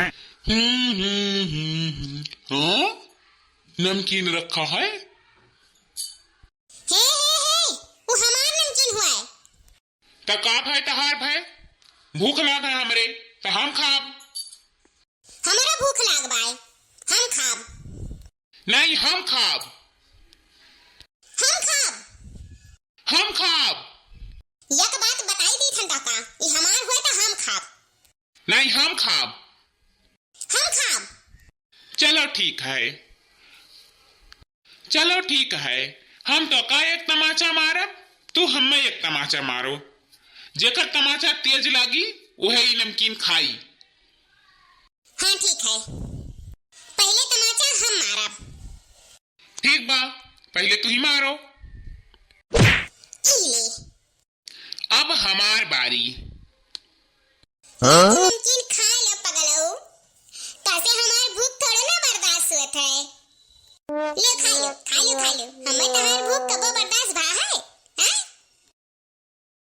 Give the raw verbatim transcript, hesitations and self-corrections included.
हम्म, हम्म, हम्म, हम्म। हाँ? नमकीन रखा है? हे, हे, हे, उ हमार नमकीन हुआ है। त का भाई तहार भाई? भूख लाग है हमरे, त हम खाब। हमरा भूख लाग बाय, हम खाब। नहीं, हम खाब। हम खाब। हम खाब। एक बात बताई दी थन काका, ई हमार हुए त हम खाब। नहीं, हम खाब। हम खाब। चलो ठीक है, चलो ठीक है, हम तोका एक तमाचा मारब, तू हम्मे एक तमाचा मारो। जेकर तमाचा तेज लागी, उहे ई नमकीन खाई। हाँ ठीक है, पहिले तमाचा हम मारब। ठीक बा, पहिले तू ही मारो। ई ले। अब हमार बारी। हाँ? नमकीन खा ले पगलऊ, तसे हमार भूख थोड़े ना बर्दाश्त होत है। ले खा ले, खा ले, खा ले, हमें तो